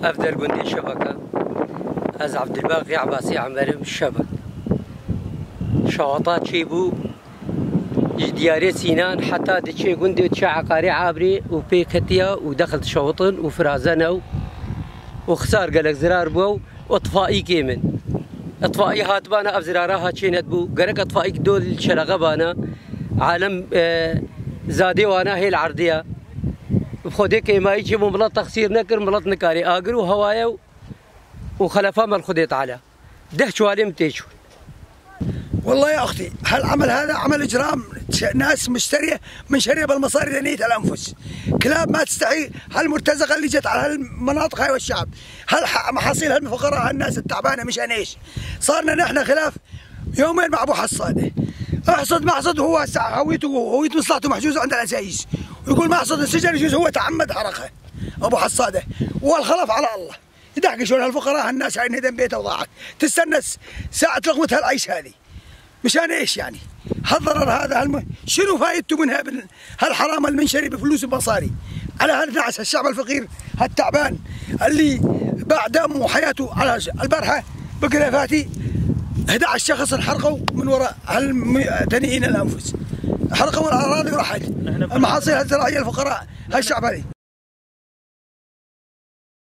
أفضل جندي شبكة از عبد الباقي عباسي عمري الشبك شواطات شيبو دياري سينان حتى دشي جندي تشا عقاري عابري وبيكتيا ودخلت شوطن وفرازنا وخسار قالك زرار بو واطفائي كيمن اطفائي هاتبانا افزرارها تشينت بو قالك اطفائي دول شلغبانا عالم زادي وانا هي العرضية بخودي كيما يجي ملط تخسير نكر ملط نكاري اقر وهوايا وخلفها مال خدي تعالى ده شوالي متيشو. والله يا اختي هالعمل هذا عمل اجرام، ناس مشتريه من شريه بالمصاري لنية الانفس، كلاب ما تستحي. هالمرتزقه اللي جت على هالمناطق هاي والشعب، هالمحاصيل هالفقراء هالناس التعبانة مشان ايش؟ صارنا نحن خلاف يومين مع ابو حصاده، احصد ما احصد هو هويته هوية مصلحته محجوزة عند الاسايس، ويقول ما احصد السجن يجوز هو تعمد حرقها ابو حصاده، والخلف على الله. يضحك شلون هالفقراء هالناس هاي انهدم بيتها وضاعت، تستنى ساعة لقمتها العيش هذه. مشان ايش يعني؟ هالضرر هذا شنو فائدته منها هالحرام المنشري بفلوس ومصاري على هالنعس هالشعب الفقير هالتعبان اللي باع دمه وحياته على البارحة بقرافاتي 11 شخص انحرقوا من وراء هالتنيين الانفس، حرقوا الاراضي وراحت المحاصيل الزراعية الفقراء هالشعب هذه.